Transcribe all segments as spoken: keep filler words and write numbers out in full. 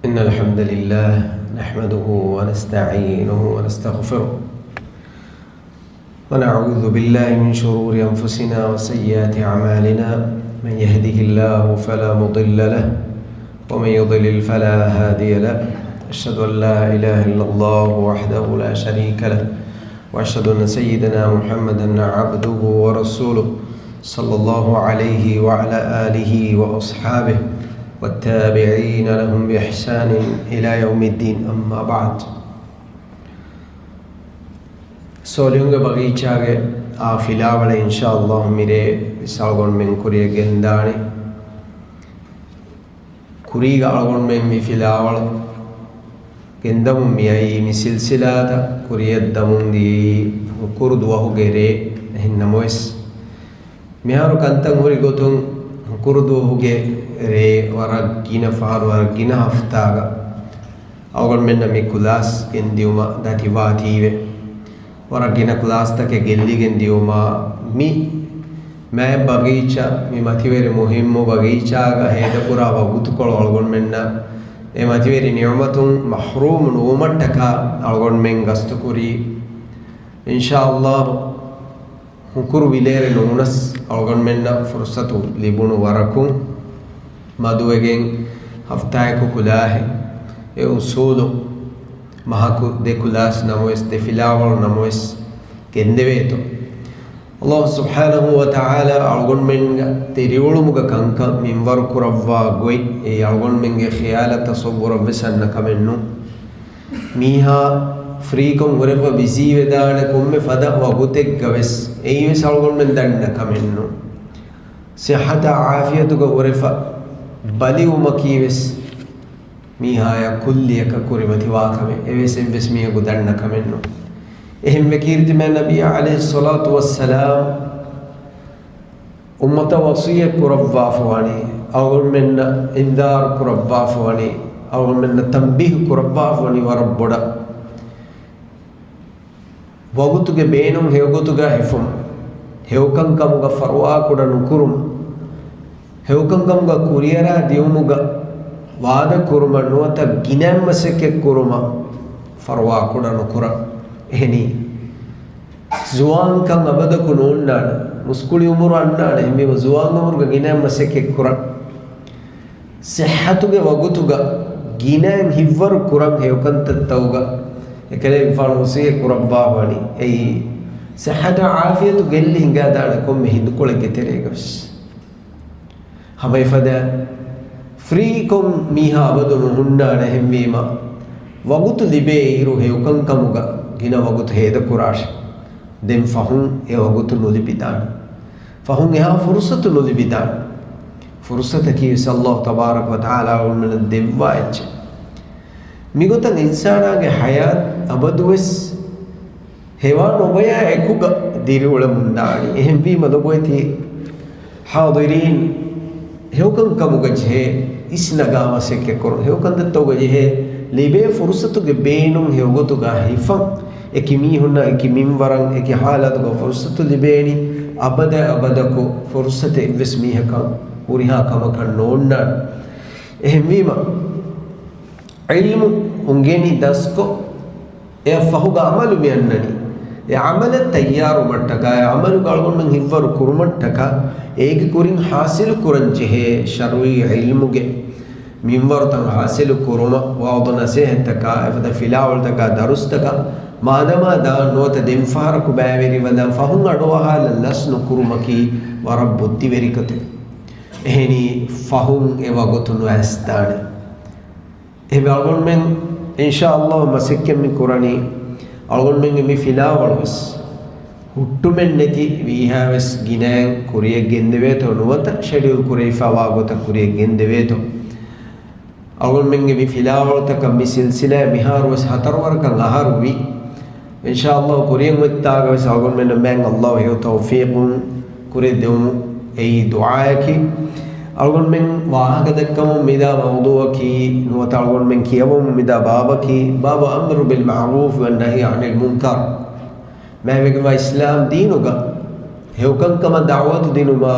إن الحمد لله نحمده ونستعينه ونستغفره، ونعوذ بالله من شرور أنفسنا وسيئات أعمالنا. من يهده الله فلا مضل له، ومن يضلل فلا هادي له. أشهد أن لا إله إلا الله وحده لا شريك له، وأشهد أن سيدنا محمدا عبده ورسوله، صلى الله عليه وعلى آله وأصحابه والتابعين لهم بإحسان إلى يوم الدين. أما بعد. ސޯލިހުގެ ބަގީޗާގެ އާ ފިލާވަޅެއް އިންޝާﷲ މިރޭ ވެސް އަޅުގަނޑުމެން ކުރިޔަށް ގެންދާނެ. ކުރީގަ އަޅުގަނޑުމެން މި ފިލާވަޅު ގެންދަމުން މިއައީ، މި ސިލްސިލާތައް ކުރިޔަށް ދަމުން ދިޔައީ ހުކުރު ދުވަހުގެ ރޭ. އެހެން ނަމަވެސް، މިހާރު ކަންތައް ހުރި ގޮތުން ހުކުރު ދުވަހުގެ ރޭ ވަރަށް ގިނަ ފަހަރު، ވަރަށް ގިނަ ހަފްތާގަ އަޅުގަނޑުމެންނަށް މި ކުލާސް ގެންދިއުމަށް ދަތިވާތީވެ. ވަރަށް ގިނަ ކުލާސްތަކެއް ގެއްލިގެން ދިއުމާ، މި މާތް ބަގީޗާ، މި މަތިވެރި މުހިއްމު ބަގީޗާގަ ހޭދަކުރާ ވަގުތުކޮޅު އަޅުގަނޑުމެންނަށް އެ މަތިވެރި ނިޢުމަތުން މަޙްރޫމު ނުވުމަށްޓަކާ އަޅުގަނޑުމެން ގަސްތުކުރީ. އިންޝާﷲ، ހުކުރު ވިލޭރެއް ނޫނަސް އަޅުގަނޑުމެންނަށް ފުރުޞަތު ލިބުނު ވަރަކުން މަދުވެގެން، ހަފްތާއެކު ކުލާހެއް، އެ އުޞޫލު މަހަކު ދެ ކުލާސް ނަމަވެސް، ދެ ފިލާވަޅު ނަމަވެސް ގެންދެވޭތޯ. ﷲ ސުބްޙާނަހޫ ވަތަޢާލާ އަޅުގަނޑުމެންގެ ދިރިއުޅުމުގެ ކަންކަން މިންވަރު ކުރައްވާ ގޮތް، އެއީ އަޅުގަނޑުމެންގެ ޚިޔާލަށް ތަޞައްވުރަށް ވެސް އަންނަ ކަމެއް ނޫން. މީހާ ފްރީކޮށް ހުރެފަ ބިޒީވެދާނެ ކޮންމެ ފަދަ ވަގުތެއްގަ ވެސް، އެއީ ވެސް އަޅުގަނޑުމެން ދަންނަ ކަމެއް ނޫން. ޞިއްޙަތާ ޢާފިޔަތުގަ ހުރެފަ ބަލިވުމަކީ ވެސް މީހާޔަށް ކުއްލިއަކަށް ކުރިމަތިވާ ކަމެއް، އެވެސް އެއްވެސް މީހަކު ދަންނަ ކަމެއް ނޫން. އެހެންވެ ކީރިތި މާތް ނަބިއްޔާ ޢަލައިހިއްޞަލާތު ވައްސަލާމް އުއްމަތަށް ވަޞިއްޔަތް ކުރައްވާފަވަނީ، އަޅުގަނޑުމެންނަށް އިންޒާރު ކުރައްވާފަވަނީ، އަޅުގަނޑުމެންނަށް ތަންބީހު ކުރައްވާފަވަނީ ވަރަށް ބޮޑަށް. ވަގުތުގެ ބޭނުން ހެޔޮގޮތުގަ ހިފުމަށް، ހެޔޮކަންކަމުގަ ފަރުވާކުޑަ ނުކުރުމަށް، ހެޔޮކަންކަމުގަ ކުރިއަރާ ދިއުމުގަ ވާދަ ކުރުމަށް ނުވަތަ ގިނައިން މަސައްކަތް ކުރުމަށް ފަރުވާކުޑަ ނުކުރަން. އެހެނީ، ޒުވާންކަން އަބަދަކު ނޯންނާނެ. މުސްކުޅި އުމުރު އަންނާނެ. އެހެންވީމަ، ޒުވާން އުމުރުގަ ގިނައިން މަސައްކަތް ކުރަން. ޞިއްޙަތުގެ ވަގުތުގަ ގިނައިން ހިތްވަރު ކުރަން ހެޔޮކަންތައްތައުގަ އެކަލޭގެފާނު ވަޞިއްޔަތް ކުރައްވާފަވަނީ. އެއީ، ޞިއްޙަތާ ޢާފިޔަތު ގެއްލި ހިނގާދާނެ ކޮންމެ ހިނދުކޮޅެއްގެ ތެރޭގަ ވެސް. ހަމައެފަދަ ފްރީކޮށް މީހާ އަބަދު ނުހުންނާނެ. އެހެންވީމަ، ވަގުތު ލިބޭ އިރު ހެޔޮކަންކަމުގަ ގިނަ ވަގުތު ހޭދަކުރާށެ. ދެން ފަހުން އެ ވަގުތު ނުލިބިދާނެ. ފަހުން އެހާ ފުރުޞަތު ނުލިބިދާނެ. ފުރުޞަތަކީ ވެސް ﷲ ތަބާރަކަ ވަތަޢާލާ އަޅުގަނޑުމެންނަށް ދެއްވާ އެއްޗެއް. މިގޮތަށް އިންސާނާގެ ޙަޔާތް އަބަދުވެސް ހެވާ ނުބަޔާ އެކުގަ ދިރިއުޅެމުންދާނީ. އެހެންވީމަ ލޮބުވެތި ޙާޟިރީން، ހެޔޮކަންކަމުގަ ޖެހޭ އިސްނަގާ މަސައްކަތްކުރުން، ހެޔޮކަންތައްތައުގަ ޖެހޭ ލިބޭ ފުރުޞަތުގެ ބޭނުން ހެޔޮގޮތުގަ ހިފަން، އެކި މީހުންނަށް އެކި މިންވަރަށް އެކި ޙާލަތުގަ ފުރުޞަތު ލިބޭނީ، އަބަދަށް އަބަދަކު ފުރުޞަތެއް އެއްވެސް މީހަކަށް ހުރިހާ ކަމަކަށް ނޯންނާނެ. އެހެންވީމަ، ޢިލްމު އުނގެނި ދަސްކޮށް، އެއަށް ފަހުގަ ޢަމަލު މިއަންނަނީ. އެ ޢަމަލަށް ތައްޔާރުވުމަށްޓަކާ، އެ ޢަމަލުގަ އަޅުގަނޑުމެން ހިތްވަރު ކުރުމަށްޓަކާ، އޭގެ ކުރިން ޙާޞިލު ކުރަން ޖެހޭ ޝަރުޢީ ޢިލްމުގެ މިންވަރުތައް ޙާޞިލު ކުރުމަށް، ވަޢުޡު ނަޞޭޙަތްތަކާ، އެފަދަ ފިލާވަޅުތަކާ، ދަރުސްތަކަށް މާދަމާ ދާން ނުވަތަ ދެންފަހަރަކު ބައިވެރިވެދާން ފަހުން އަޑުއަހާލަން ލަސް ނުކުރުމަކީ ވަރަށް ބުއްދިވެރި ގޮތެއް. އެހެނީ، ފަހުން އެ ވަގުތު ނުއައިސްދާނެ. އެހެންވެ އަޅުގަނޑުމެން އިންޝާﷲ މަސައްކަތް މި ކުރަނީ، އަޅުގަނޑުމެންގެ މި ފިލާވަޅު ވެސް ހުއްޓުމެއް ނެތި ވީހާވެސް ގިނައިން ކުރިޔަށް ގެންދެވޭތޯ ނުވަތަ ޝެޑިއުލް ކުރެވިފައިވާ ގޮތަށް ކުރިޔަށް ގެންދެވޭތޯ. އަޅުގަނޑުމެންގެ މި ފިލާވަޅުތަކަށް މި ސިލްސިލާ މިހާރު ވެސް ހަތަރު ވަރަކަށް އަހަރު ވީ. އިންޝާﷲ ކުރިޔަށް އޮތްތާގަ ވެސް އަޅުގަނޑުމެންނަށް މާތް ﷲ ހެޔޮ ތައުފީޤުން ކުރެއްދެވުމު އެއީ ދުޢާއަކީ. އަޅުގަނޑުމެން ވާހަކަ ދައްކަމުން މިދާ މައުޟޫޢަކީ ނުވަތަ އަޅުގަނޑުމެން ކިޔަވަމުން މިދާ ބާބަކީ، ބާބު އަމްރު ބިލް މަޢުރޫފް ވަން ނަހްޔި ޢަނިލް މުންކަރު. މާތްވެގެންވާ އިސްލާމް ދީނުގަ ހެޔޮކަންކަމަށް ދަޢުވަތު ދިނުމާ،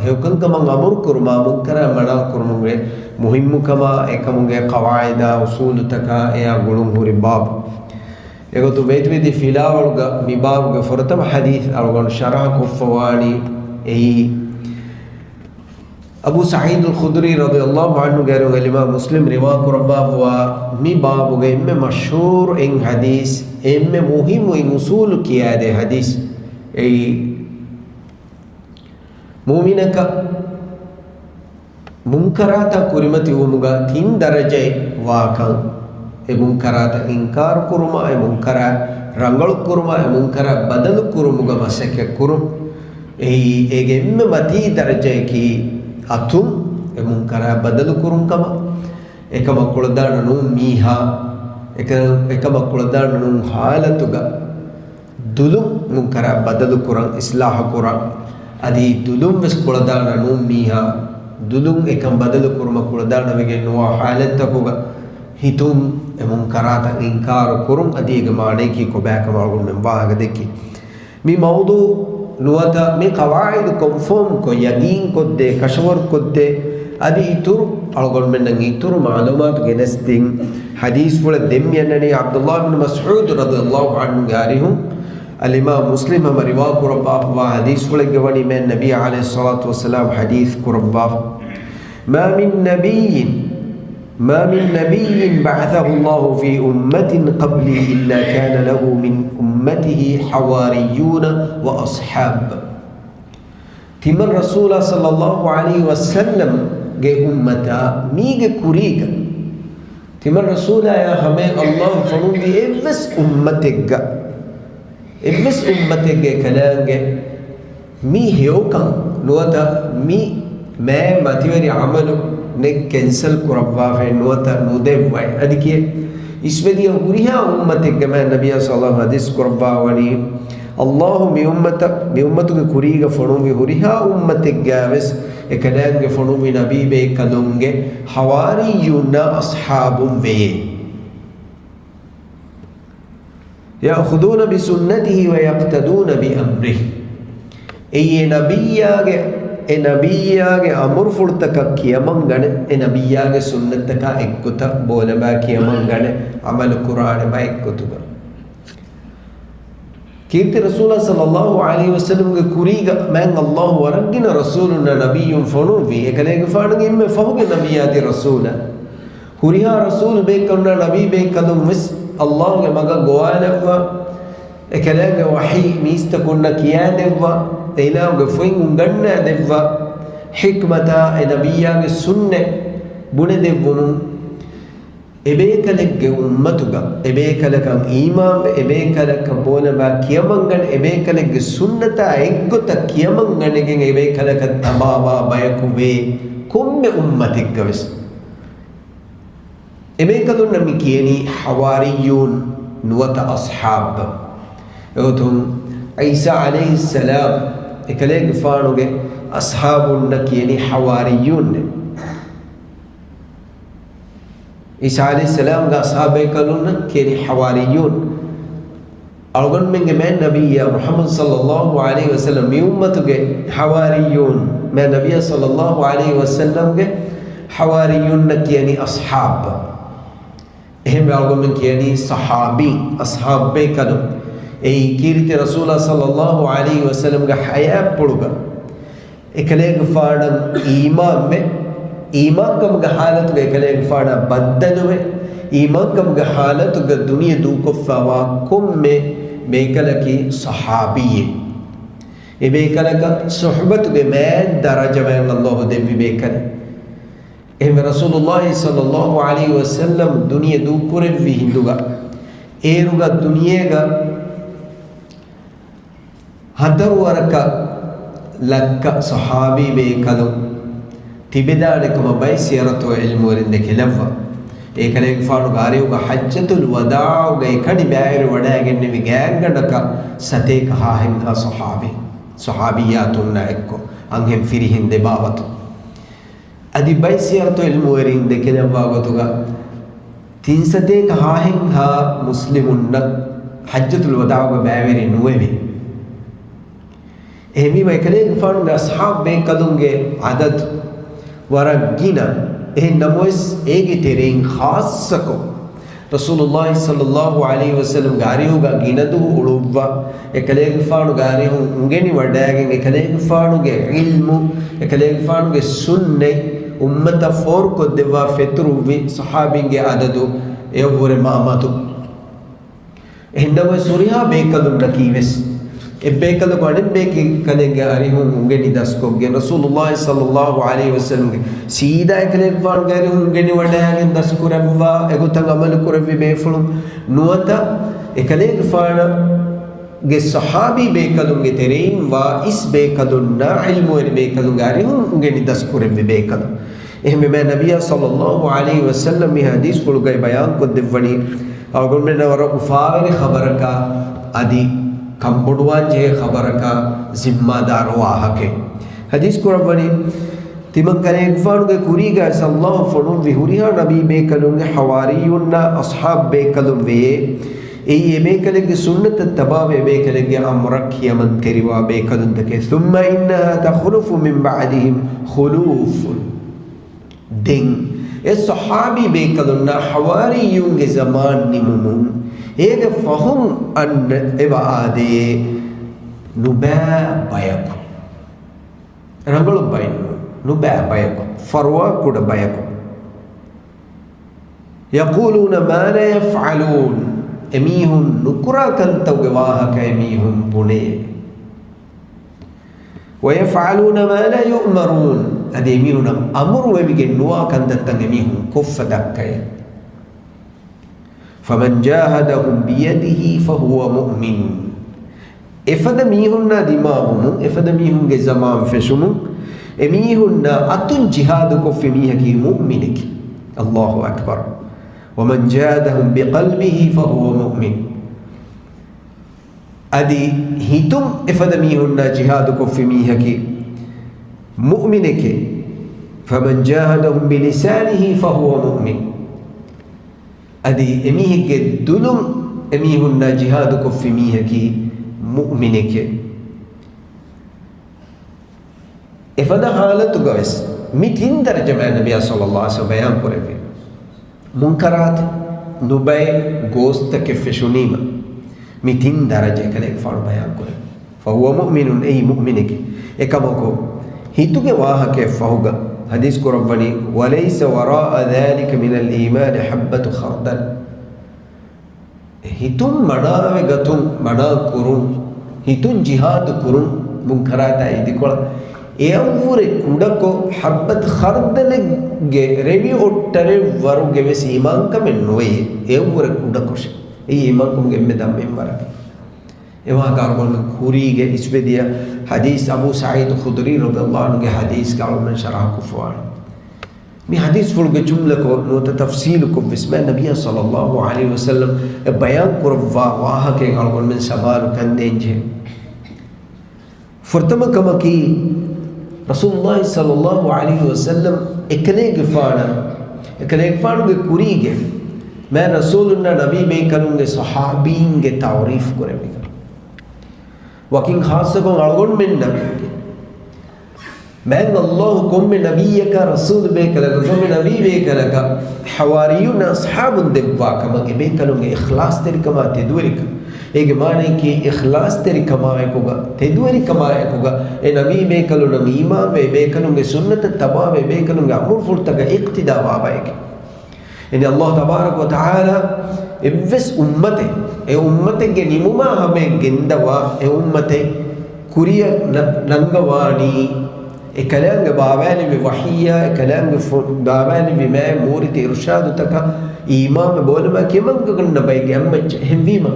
ހެޔޮކަންކަމަށް އަމުރު ކުރުމާ، މުންކަރާތް މަނާ ކުރުމުގެ މުހިއްމުކަމާ، އެކަމުގެ ޤަވާޢިދާ އުޞޫލުތަކާ އެއާ ގުޅުން ހުރި ބާބު. އެގޮތުން ބޭތުވެދި ފިލާވަޅުގަ މި ބާބުގެ ފުރަތަމަ ޙަދީޘް އަޅުގަނޑު ޝަރަޙަ ކޮށްފަވާނީ އެއީ، އަބޫ ސަޢީދުލް ޚުދުރީ ރަޟިޔަﷲ ޢަންހުގެ އަރިހުން އެލިމާ މުސްލިމް ރިވާ ކުރައްވާފަވާ މި ބާބުގެ އެންމެ މަޝްހޫރު އެއް ޙަދީޘް، އެންމެ މުހިއްމު އެއް އުޞޫލު ކިޔާދޭ ޙަދީޘް އެއީ، މުއުމިނަކަށް މުންކަރާތަށް ކުރިމަތިވުމުގަ ތިން ދަރަޖައެއް ވާކަން، އެ މުންކަރާތަށް އިންކާރު ކުރުމާ، އެ މުންކަރާތް ރަނގަޅު ކުރުމާ، އެ މުންކަރާތް ބަދަލު ކުރުމުގަ މަސައްކަތް ކުރުން. އެއީ، އޭގެ އެންމެ މަތީ ދަރަޖަޔަކީ އަތުން އެ މުންކަރާތް ބަދަލު ކުރުން ކަމަށް. އެކަމަށް ކުޅަދާނަ ނޫން މީހާ، އެކަ-، އެކަމަށް ކުޅަދާނަ ނޫން ޙާލަތުގަ ދުލުން މުންކަރާތް ބަދަލު ކުރަން، އިޞްލާޙު ކުރަން. އަދި ދުލުން ވެސް ކުޅަދާނަ ނޫން މީހާ، ދުލުން އެކަން ބަދަލު ކުރުމަށް ކުޅަދާނަ ވެގެން ނުވާ ޙާލަތްތަކުގަ ހިތުން އެ މުންކަރާތަށް އިންކާރު ކުރުން. އަދި އޭގެ މާނަޔަކީ ކޮބާކަމަށް އަޅުގަނޑުމެން ވާހަކަ ދެއްކި. މި މައުޟޫޢު ނުވަތަ މި ޤަވާޢިދު ކޮންފާމްކޮށް، ޔަގީންކޮށްދޭ، ކަށަވަރުކޮށްދޭ، އަދި އިތުރު އަޅުގަނޑުމެންނަށް އިތުރު މަޢުލޫމާތު ގެނެސްދިން ޙަދީޘްފުޅެއް ދެން މިއަންނަނީ ޢަބްދުﷲ ބިން މަސްޢޫދު ރަޟިޔަﷲ ޢަންހުގެ އަރިހުން. އަލްއިމާމް މުސްލިމް ހަމަ ރިވާ ކުރައްވާފަވާ ޙަދީޘްފުޅެއްގެ ވަނީ މާތް ނަބީ ޢަލައިހިއްޞަލާތު ވައްސަލާމް ޙަދީޘް ކުރައްވާފަ، ما من نبي، ما من نبي بعثه الله في أمة قبلي إلا كان له من أمته حواريون وأصحاب. ތިމަން ރަސޫލާ ޞައްލައްލާހު ޢަލައިހި ވަސައްލަމްގެ އުއްމަތާ މީގެ ކުރީގަ، ތިމަން ރަސޫލާޔާ ހަމަޔަށް ﷲ ފޮނުއްވި އެއްވެސް އުއްމަތެއްގަ، އެއްވެސް އުއްމަތެއްގެ ކަލާނގެ މި ހެޔޮކަން ނުވަތަ މި މާތް މަތިވެރި ޢަމަލު ނެތް، ކެންސަލް ކުރައްވާފައެއް ނުވަތަ ނުދެއްވައެއް. އަދި ކިޔޭ، އިސްވެދިޔަ ހުރިހާ އުއްމަތެއްގެ މާތް ނަބިއްޔާ ޞައްލައްލާހު ޙަދީޘް ކުރައްވާ ވަނީ، ﷲ މި އުއްމަތަށް، މި އުއްމަތުގެ ކުރީގަ ފޮނުއްވި ހުރިހާ އުއްމަތެއްގަވެސް އެކަލާނގެ ފޮނުއްވި ނަބީބޭކަލުންގެ ޙަވާރިއްޔޫންނާ އަޞްޙާބުން ވެޔޭ. يأخذون بسنته ويقتدون بأمره. އެއީ އެ ނަބިއްޔާގެ، އެ ނަބިއްޔާގެ އަމުރުފުޅުތަކަށް ކިޔަމަންގަނެ، އެ ނަބިއްޔާގެ ސުންނަތްތަކާ އެއްގޮތަށް ބޯލަބާ ކިޔަމަންގަނެ، ޢަމަލު ކުރާނެ ބައެއްގޮތުގަ. ކީރިތި ރަސޫލާ ޞައްލައްލާހު ޢަލައިހި ވަސައްލަމްގެ ކުރީގަ މާތް ﷲ ވަރަށްގިނަ ރަސޫލުންނާ ނަބިއްޔުން ފޮނުއްވި، އެކަލޭގެފާނުގެ އެންމެ ފަހުގެ ނަބިއްޔާ އަދި ރަސޫލާ. ހުރިހާ ރަސޫލުބޭކަލުންނާ ނަބީބޭކަލުން ވެސް ﷲގެ މަގަށް ގޮވާލައްވާ، އެކަލާނގެ ވަޙީ މީސްތަކުންނަށް ކިޔާދެއްވާ، އެއިލާހުގެ ފޮތް އުނގަންނާދެއްވާ، ޙިކްމަތާ އެ ނަބިއްޔާގެ ސުންނަތް ބުނެދެއްވުމުން، އެބޭކަލެއްގެ އުއްމަތުގަ އެބޭކަލަކަށް އީމާންވެ، އެބޭކަލަކަށް ބޯލަބާ ކިޔަމަންގަނެ، އެބޭކަލެއްގެ ސުންނަތާ އެއްގޮތަށް ކިޔަމަންގަނެގެން އެބޭކަލަކަށް ތަބާވާ ބަޔަކު ވޭ ކޮންމެ އުއްމަތެއްގަވެސް. އެބޭކަލުންނަށް މި ކިޔަނީ ޙަވާރިއްޔޫން ނުވަތަ އަޞްޙާބް. އެގޮތުން ޢީސާ ޢަލައިހިއްސަލާމް އެކަލޭގެފާނުގެ އަޞްޙާބުންނަށް ކިޔަނީ ޙަވާރިއްޔޫން. ޢީސާ ޢަލައިހިއްސަލާމްގެ އަޞްޙާބޭކަލުންނަށް ކިޔަނީ ޙަވާރިއްޔޫން. އަޅުގަނޑުމެންގެ މާތް ނަބިއްޔާ މުޙައްމަދު ޞައްލައްލާހު ޢަލައިހި ވަސައްލަމް މި އުއްމަތުގެ ޙަވާރިއްޔޫން، މާތް ނަބިއްޔާ ޞައްލައްލާހު ޢަލައިހި ވަސައްލަމްގެ ޙަވާރިއްޔޫންނަށް ކިޔަނީ އަޞްޙާބް. އެހެންވެ އަޅުގަނޑުމެން ކިޔަނީ ޞަޙާބީ، އަޞްޙާބޭކަލުން. އެއީ ކީރިތި ރަސޫލާ ޞައްލައްލާހު ޢަލައިހި ވަސައްލަމްގެ ޙަޔާތްޕުޅުގަ އެކަލޭގެފާނަށް އީމާންވެ، އީމާންކަމުގެ ޙާލަތުގަ އެކަލޭގެފާނާ ބައްދަލުވެ، އީމާންކަމުގެ ޙާލަތުގަ ދުނިޔެ ދޫކޮށްފައިވާ ކޮންމެ ބޭކަލަކީ ޞަޙާބީއެއް. އެބޭކަލަކަށް ޞުޙުބަތުގެ މާތް ދަރަޖަ މާތް ﷲ ދެއްވި ބޭކަލެއް. އެހެންވެ ރަސޫލުﷲ ޞައްލައްލާހު ޢަލައިހި ވަސައްލަމް ދުނިޔެ ދޫކުރެއްވި ހިނދުގަ، އޭރުގަ ދުނިޔޭގަ ހަތަރު ވަރަކަށް ލައްކަ ޞަޙާބީ ބޭކަލުން ތިބެދާނެ ކަމަށް ބައެއް ސިޔަރަތު ޢިލްމުވެރިން ދެކެލައްވާ. އެކަލޭގެފާނުގެ އަރިހުގަ ޙައްޖަތުލް ވަދާޢުގަ އެކަނި ބައިވެރިވަޑައިގެންނެވި ގާތްގަނޑަކަށް ސަތޭކަ ހާހެއްހާ ޞަޙާބީ، ޞަޙާބިއްޔާތުންނާ އެއްކޮށް، އަންހެން ފިރިހެން ދެބާވަތު. އަދި ބައެއް ސިޔަރަތު ޢިލްމުވެރިން ދެކެލައްވާ ގޮތުގަ، ތިން ސަތޭކަ ހާހެއްހާ މުސްލިމުންނަށް ޙައްޖަތުލް ވަދާޢުގަ ބައިވެރި ނުވެވޭ. އެހެންވީމަ، އެކަލޭގެފާނުގެ އަޞްޙާބު ބޭކަލުންގެ އަދަދު ވަރަށް ގިނަ. އެހެން ނަމަވެސް، އޭގެ ތެރެއިން ޚާއްޞަކޮށް، ރަސޫލުﷲ ޞައްލަﷲ ޢަލައިހި ވަސައްލަމްގެ އަރިހުގަ ގިނަ ދުވަހު އުޅުއްވާ، އެކަލޭގެފާނުގެ އަރިހުން އުނގެނިވަޑައިގެން، އެކަލޭގެފާނުގެ ޢިލްމު، އެކަލޭގެފާނުގެ ސުންނަތް އުއްމަތަށް ފޯރުކޮށްދެއްވާ ފެތުރުއްވި ޞަޙާބީންގެ އަދަދު އެއަށްވުރެ މާ މަދު. އެހެންނަމަވެސް، ހުރިހާ ބޭކަލުންނަކީވެސް، އެއްބޭކަލަކު އަނެއްބޭކަލެއްގެ އަރިހުން އުނގެނި ދަސްކޮށްގެން، ރަސޫލުﷲ ޞައްލަﷲ ޢަލައިހި ވަސައްލަމްގެ ސީދާ އެކަލޭގެފާނުގެ އަރިހުން އުނގެނިވަޑައިގެން ދަސްކުރައްވާ އެގޮތަށް ޢަމަލު ކުރެއްވި ބޭފުޅުން ނުވަތަ، އެކަލޭގެފާނުގެ ޞަޙާބީ ބޭކަލުންގެ ތެރެއިން ވާ އިސް ބޭކަލުންނާ ޢިލްމުވެރި ބޭކަލުންގެ އަރިހުން އުނގެނި ދަސްކުރެއްވި ބޭކަލުން. އެހެންވީމަ، ނަބިއްޔާ ޞައްލަﷲ ޢަލައިހި ވަސައްލަމް މި ޙަދީޘްފުޅުގައި ބަޔާންކޮށްދެއްވަނީ، އަޅުގަނޑުމެންނަށް ވަރަށް އުފާވެރި ޚަބަރަކާ، އަދި ކަންބޮޑުވާންޖެހޭ ޚަބަރަކާ، ޒިންމާދާރު ވާހަކައެއް. ޙަދީޘް ކުރައްވަނީ، ތިމަން ކަލޭގެފާނުގެ ކުރީގައި ޞައްލަﷲ ފޮނުއްވި ހުރިހާ ނަބީ ބޭކަލުންގެ ޙަވާރިއްޔޫންނާ އަޞްޙާބު ބޭކަލުން ވެޔޭ. އެއީ އެބޭކަލެއްގެ ސުންނަތަށް ތަބާވެ، އެބޭކަލެއްގެ އަމުރަށް ކިޔަމަންތެރިވާ ބޭކަލުންތަކެއް. ثُمَّ إِنَّهَا تَخْلُفُ مِنْ بَعْدِهِمْ خُلُوفٌ. ދެން އެ ޞަޙާބީ ބޭކަލުންނާ ޙަވާރިއްޔޫންގެ ޒަމާން ނިމުމުން، އޭގެ ފަހުން އަންނަ އެބަ އާދޭ ނުބައި ބަޔަކު. ރަނގަޅު ބައެއް ނޫން، ނުބައި ބަޔަކު، ފަރުވާ ކުޑަ ބަޔަކު. يَقُولُونَ مَا لَا يَفْعَلُونَ. އެމީހުން ނުކުރާ ކަންތައްގެ ވާހަކަ އެމީހުން ބުނޭ. وَيَفْعَلُونَ مَا لَا يُؤْمَرُونَ. އަދި އެމީހުންނަށް އަމުރުވެވިގެން ނުވާ ކަންތައްތައް އެމީހުން ކޮށްފަ ދައްކައޭ. فَمَنْ جَاهَدَهُمْ بِيَدِهِ فَهُوَ مُؤْمِنٌ. އެފަދަ މީހުންނާ ދިމާވުމުން، އެފަދަ މީހުންގެ ޒަމާން ފެށުމުން، އެމީހުންނާ އަތުން ޖިހާދުކޮށްފި މީހަކީ މުއުމިނެކޭ. الله أكبر. وَمَنْ جَاهَدَهُمْ بِقَلْبِهِ فَهُوَ مُؤْمِنٌ. އަދި ހިތުން އެފަދަ މީހުންނާ ޖިހާދުކޮށްފި މީހަކީ މުއުމިނެކޭ. فَمَنْ جَاهَدَهُمْ بِلِسَانِهِ فَهُوَ مُؤْمِنٌ. އަދި އެމީހެއްގެ ދުލުން އެމީހުންނާ ޖިހާދުކޮށްފި މީހަކީ މުއުމިނެކޭ. އެފަދަ ޙާލަތުގަވެސް މި ތިން ދަރަޖަ މާތް ނަބިއްޔާ ޞައްލަﷲ ޢަލައިހި ވަސައްލަމް ބަޔާން ކުރެއްވި. މުންކަރާތެއް، ނުބައެއް، ގޯސްތަކެއް ފެށުނީމަ، މި ތިން ދަރަޖަ އެކަލޭގެފާނު ބަޔާން ކުރެއްވި. فَهُوَ مُؤْمِنٌ، އެއީ މުއުމިނެކޭ. އެކަމަކު، ހިތުގެ ވާހަކައަށް ފަހުގަ ޙަދީޘް ކުރައްވަނީ، وَلَيْسَ وَرَاءَ ذَلِكَ مِنَ الْإِيمَانِ حَبَّةُ خَرْدَلٍ. ހިތުން މަނާވެގަތުން، މަނާ ކުރުން، ހިތުން ޖިހާދު ކުރުން، މުންކަރާތާ އިދިކޮޅަށް އެއަށްވުރެ ކުޑަކޮށް، ޙައްބަތު ޚަރްދަލެއްގެ ރެވި އޮށްޓަރެއް ވަރުގެ ވެސް އީމާންކަމެއް ނުވެޔޭ. އެއަށްވުރެ ކުޑަކޮށެއް. އެއީ އީމާންކަމުގެ އެންމެ ދަށް މިންވަރަކީ. އެވާހަކަ އަޅުގަނޑުމެން ކުރީގެ އިސްވެދިޔަ ޙަދީޘް، އަބޫ ސަޢީދު ޚުދުރީ ރަޟިޔަﷲ ޢަންހުގެ ޙަދީޘްގަ އަޅުގަނޑުމެން ޝަރަޙަކޮށްފަވާނެ. މި ޙަދީޘްފުޅުގެ ޖުމްލަކޮށް ނުވަތަ ތަފްޞީލުކޮށްވެސް މާތް ނަބިއްޔާ ޞައްލަﷲ ޢަލައިހި ވަސައްލަމް އެ ބަޔާން ކުރައްވާ ވާހަކައިން އަޅުގަނޑުމެން ސަމާލުކަން ދޭންޖެހޭ. ފުރަތަމަ ކަމަކީ، ރަސޫލުﷲ ޞައްލަﷲ ޢަލައިހި ވަސައްލަމް އެކަލޭގެފާނަށް، އެކަލޭގެފާނުގެ ކުރީގެ މާތް ރަސޫލުންނާ ނަބީ ބޭކަލުންގެ ޞަޙާބީންގެ ތަޢުރީފު ކުރެއްވިކަން. ވަކިން ޚާއްޞަކޮށް އަޅުގަނޑުމެންނަށް މާތް ﷲ ކޮންމެ ނަބިއްޔަކާ ރަސޫލު ބޭކަލަކަށް، ކޮންމެ ނަބީ ބޭކަލަކަށް ޙަވާރިއްޔޫން އަޞްޙާބުން ދެއްވާ ކަމަށް އެބޭކަލުންގެ އިޚްލާޞްތެރިކަމާ ތެދުވެރިކަން. އޭގެ މާނަޔަކީ އިޚްލާޞްތެރިކަމާއެކުގަ، ތެދުވެރިކަމާއެކުގަ އެ ނަބީ ބޭކަލުންނަށް އީމާންވެ، އެބޭކަލުންގެ ސުންނަތަށް ތަބާވެ، އެބޭކަލުންގެ އަމުރުފުޅުތަކަށް އިޤްތިދާވާ ބައެކޭ. އެން ﷲ ތަބާރަކަ ވަތަޢާލާ އެއްވެސް އުއްމަތެއް، އެ އުއްމަތެއްގެ ނިމުމާ ހަމަޔަށް ގެންދަވާ އެ އުއްމަތެއް ކުރިއަށް ނަ-، ނަންގަވާނީ، އެ ކަލާނގެ ބާވާލެއްވި ވަޙީއާ، އެ ކަލާނގެ ފު-، ބާވާލެއްވި މާތް ނޫރީ އިރުޝާދުތަކަށް އީމާންވެ ބޯލަމާ ކިޔަމަންގަންނަ ބައެއްގެ އަތްމައްޗަށް. އެހެންވީމަ،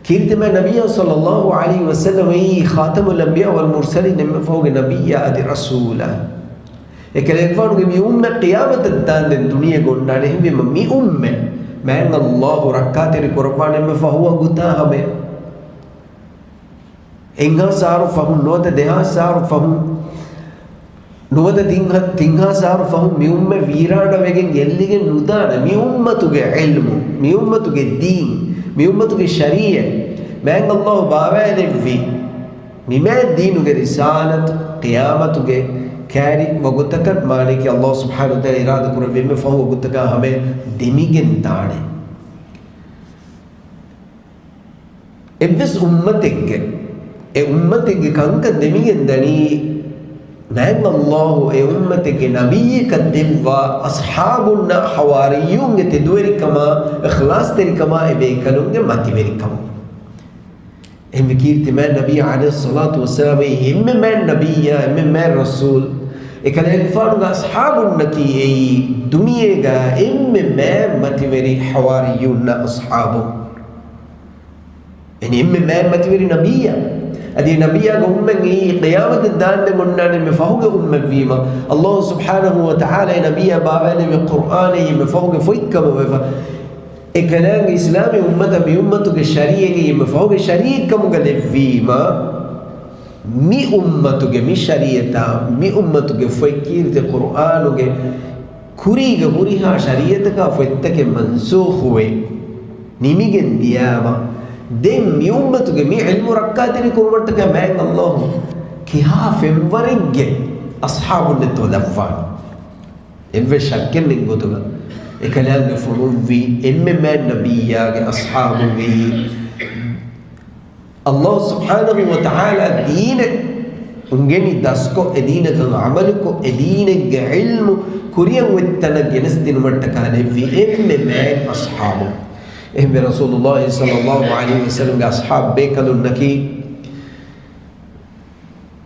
ކީރިތި މާތް ނަބިއްޔާ ޞައްލަﷲ ޢަލައިހި ވަސައްލަމް އެއީ ޚާތަމުލް އަންބިޔާ ވަލް މުރްސަލީން، އެންމެ ފަހުގެ ނަބިއްޔާ އަދި ރަސޫލާ. އެކަލޭގެފާނުގެ މި އުއްމަތް ޤިޔާމަތަށް ދާންދެން ދުނިޔޭގަ އޮންނާނެ. އެހެންވީމަ މި އުއްމަތް މާތް ﷲ ރައްކާތެރި ކުރައްވާނެ އެންމެ ފަހު ވަގުތާ ހަމަޔަށް. އެއްހާސް އަހަރު ފަހުން ނުވަތަ ދެހާސް އަހަރު ފަހުން ނުވަތަ ތިން ހަ-، ތިން ހާސް އަހަރު ފަހުން މި އުއްމަތް ވީރާނަވެގެން ގެއްލިގެން ނުދާނެ. މި އުއްމަތުގެ ޢިލްމު، މި އުއްމަތުގެ ދީން، މި އުއްމަތުގެ ޝަރީޢަތް މާތް ﷲ ބާވާލެއްވި މި މާތް ދީނުގެ ރިސާލަތު ޤިޔާމަތުގެ ކައިރި ވަގުތަކަށް، މާނައަކީ ﷲ ސުބްޙާނަހޫ ވަތަޢާލާ އިރާދަ ކުރެއްވި އެންމެ ފަހު ވަގުތަކާ ހަމަޔަށް ދެމިގެން ދާނެ. އެއްވެސް އުއްމަތެއްގެ، އެ އުއްމަތެއްގެ ކަންކަން ދެމިގެން ދަނީ، މާތް ﷲ އެ އުއްމަތެއްގެ ނަބިއްޔަކަށް ދެއްވާ އަޞްޙާބުންނަށް ޙަވާރިއްޔޫންގެ ތެދުވެރިކަމާ، އިޚްލާޞްތެރިކަމާ، އެބޭކަލުންގެ މަތިވެރިކަމުން. އެހެންވެ، ކީރިތި މާތް ނަބިއްޔާ ޢަލައިހިއްޞަލާތު ވައްސަލާމް އެއީ އެންމެ މާތް ނަބިއްޔާ، އެންމެ މާތް ރަސޫލް. އެކަލޭގެފާނުގެ އަޞްޙާބުންނަކީ އެއީ ދުނިޔޭގަ އެންމެ މާތް މަތިވެރި ޙަވާރިއްޔޫންނަށް އަޞްޙާބުން. އެންމެ މާތް މަތިވެރި ނަބިއްޔާ. އަދި ނަބިއްޔާގެ އުއްމަތް އެއީ ޤިޔާމަތަށް ދާންދެން އޮންނާނެ އެންމެ ފަހުގެ އުއްމަތްވީމަ، ﷲ ސުބްޙާނަހޫ ވަތަޢާލާ އެ ނަބިއްޔާ ބާވާލެއްވި ޤުރްއާން އެންމެ ފަހުގެ ފޮތްކަމަށް ވެފަ. އެކަލާނގެ އިސްލާމީ އުއްމަތަށް މި އުއްމަތުގެ ޝަރީޢަތް އެންމެ ފަހުގެ ޝަރީޢަތްކަމުގަ ލެއްވީމަ، މި އުއްމަތުގެ މި ޝަރީޢަތާ، މި އުއްމަތުގެ ފޮތް ކީރިތި ޤުރްއާނުގެ ކުރީގެ ހުރިހާ ޝަރީޢަތަކާ ފޮތްތަކެއް މަންސޫޚުވެ، ނިމިގެން ދިޔާމަ، ދެން މި އުއްމަތުގެ މި ޢިލްމު ރައްކާތެރި ކުރުމަށްޓަކައި މާތް ﷲ ކިހާ ފެންވަރެއްގެ އަޞްޙާބުންނެއްތޯ ލައްވާނެ؟ އެއްވެސް ޝައްކެއް ނެތް ގޮތުގަ އެކަލާނގެ ފޮނުއްވި އެންމެ މާތް ނަބިއްޔާގެ އަޞްޙާބުން ވެއީ، ﷲ ސުބްޙާނަހޫ ވަތަޢާލާ ދީނެއް އުނގެނި ދަސްކޮށް، އެ ދީނަކަށް ޢަމަލުކޮށް، އެ ދީނެއްގެ ޢިލްމު ކުރިއަށް އޮތް ތަނަށް ގެނެސްދިނުމަށްޓަކާ ލެއްވި އެންމެ މާތް އަޞްޙާބުން. އެހެންވެ، ރަސޫލުﷲ ޞައްލަﷲ ޢަލައިހި ވަސައްލަމްގެ އަޞްޙާބު ބޭކަލުންނަކީ،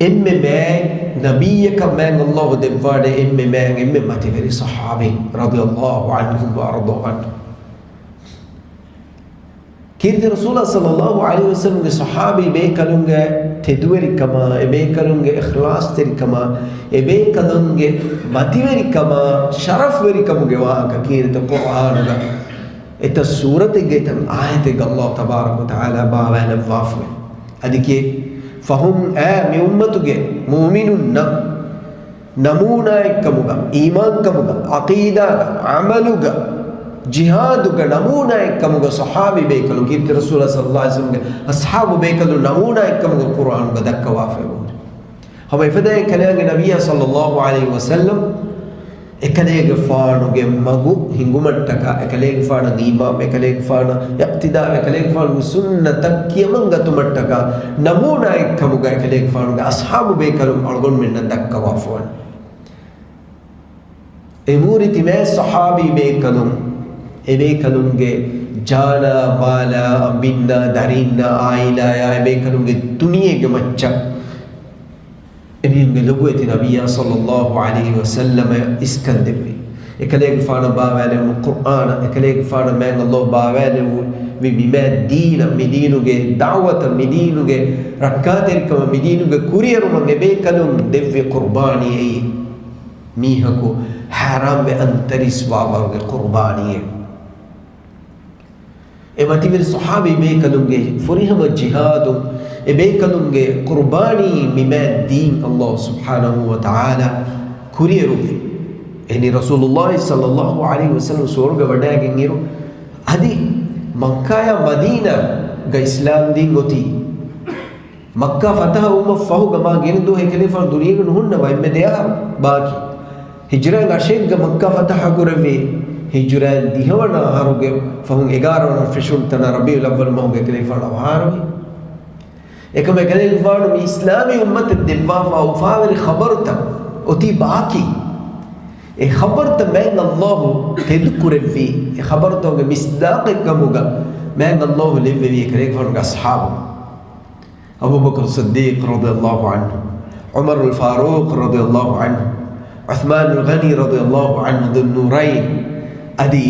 އެންމެ މާތް ނަބިއްޔަކަށް މާތް ﷲ ދެއްވާނެ އެންމެ މާތް، އެންމެ މަތިވެރި ޞަޙާބީން، ރަޟިޔަﷲ ޢަންހުމް ވައަރްޟާ ޢަންހުމް. ކީރިތި ރަސޫލާ ޞައްލަﷲ ޢަލައިހި ވަސައްލަމްގެ ޞަޙާބީ ބޭކަލުންގެ ތެދުވެރިކަމާ، އެ ބޭކަލުންގެ އިޚްލާޞްތެރިކަމާ، އެ ބޭކަލުންގެ މަތިވެރިކަމާ، ޝަރަފްވެރިކަމުގެ ވާހަކަ ކީރިތި ޤުރްއާނުގަ އެތައް ސޫރަތެއްގެ އެތައް އާޔަތެއްގަ ﷲ ތަބާރަކަ ވަތަޢާލާ ބާވާލައްވާފައި. އަދި ކިޔޭ، ފަހުން އާ މި އުއްމަތުގެ މުއުމިނުންނަށް ނަމޫނާއެއްކަމުގަ، އީމާންކަމުގަ، ޢަޤީދާގަ، ޢަމަލުގަ، ޖިހާދުގަ ނަމޫނާއެއްކަމުގަ ޞަޙާބީ ބޭކަލުން، ކީރިތި ރަސޫލާ ޞައްލަﷲ ޢަލައިހި ވަސައްލަމްގެ އަޞްޙާބު ބޭކަލުން ނަމޫނާއެއްކަމުގަ ޤުރްއާނުގަ ދައްކަވާފައި ވުމުން. ހަމަ އެފަދައިން ކަލޭގެ ނަބިއްޔާ ޞައްލަﷲ ޢަލައިހި ވަސައްލަމް އެކަލޭގެފާނުގެ މަގު ހިނގުމަށްޓަކާ، އެކަލޭގެފާނަށް އީމާން، އެކަލޭގެފާނަށް އިޤްތިދާ، އެކަލޭގެފާނުގެ ސުންނަތަށް ކިޔަމަން ގަތުމަށްޓަކާ ނަމޫނާއެއްކަމުގަ އެކަލޭގެފާނުގެ އަޞްޙާބު ބޭކަލުން އަޅުގަނޑުމެންނަށް ދައްކަވާފަވަން. އެ މޫރި ތިމާ ޞަޙާބީ ބޭކަލުން، އެ ބޭކަލުންގެ ޖާނާ، މާލާ، އަނބިންނާ، ދަރީންނާ، އާއިލާޔާ، އެ ބޭކަލުންގެ ދުނިޔޭގެ މައްޗަށް އެމީހުންގެ ލޮބުވެތި ނަބިއްޔާ ޞައްލަﷲ ޢަލައިހި ވަސައްލަމަށް އިސްކަން ދެއްވި. އެކަލޭގެފާނަށް ބާވާލެވުނު ޤުރްއާނަށް، އެކަލޭގެފާނަށް މާތް ﷲ ބާވާލެވުނު މި މާތް ދީނަށް، މި ދީނުގެ ދަޢުވަތަށް، މި ދީނުގެ ރައްކާތެރިކަމަށް، މި ދީނުގެ ކުރިއެރުމަށް އެ ބޭކަލުން ދެއްވި ޤުރްބާނީ އެއީ މީހަކު ހައިރާންވެ އަންތަރީސް ވާވަރުގެ ޤުރްބާނީއެއް. އެ މަތިވެރި ޞަޙާބީ ބޭކަލުންގެ ފުރިހަމަ ޖިހާދު، އެ ބޭކަލުންގެ ޤުރްބާނީ މި މާތް ދީން ﷲ ސުބްޙާނަހޫ ވަތަޢާލާ ކުރިއެރުވި. އެހެނީ ރަސޫލުﷲ ޞައްލަﷲ ޢަލައިހި ވަސައްލަމް ސުވަރުގެ ވަޑައިގެން އިރު، އަދި މައްކާޔާ މަދީނާގަ އިސްލާމް ދީން އޮތީ. މައްކާ ފަތަޙަ ވުމަށް ފަހު ގަމާ ގިނަ ދުވަހެއް ކަލޭގެފާނު ދުނިޔޭގަ ނުހުންނަވާ އެންމެ ދެ އަހަރު ބާކީ. ހިޖުރައިން އަށެއްގަ މައްކާ ފަތަޙަ ކުރެއްވި. ހިޖުރައިން ދިހަވަނަ އަހަރުގެ ފަހުން އެގާރަ ވަނަ ފެށުން ތަނާ ރަބީޢުލް އައްވަލް މަހުގަ ކަލޭގެފާނު އަވަހާރަވި. އެކަމަކު ކަލޭގެފާނު މި އިސްލާމީ އުއްމަތަށް ދެއްވާފާ އުފާވެރި ޚަބަރުތައް އޮތީ ބާކީ. އެ ޚަބަރުތައް މާތް ﷲ ތެދު ކުރެއްވީ. އެ ޚަބަރުތަކުގެ މިޞްދާޤެއް ކަމުގަ މާތް ﷲ ލެއްވެވީ ކަލޭގެފާނުގެ އަޞްޙާބުން. އަބޫބަކުރު ޞިއްދީޤް ރަޟިޔަﷲ ޢަންހު، ޢުމަރުލް ފާރޫޤް ރަޟިޔަﷲ ޢަންހު، ޢުޘްމާނުލް ޣަނީ ރަޟިޔަﷲ ޢަންހު، ޛުއްނޫރައިން، އަދި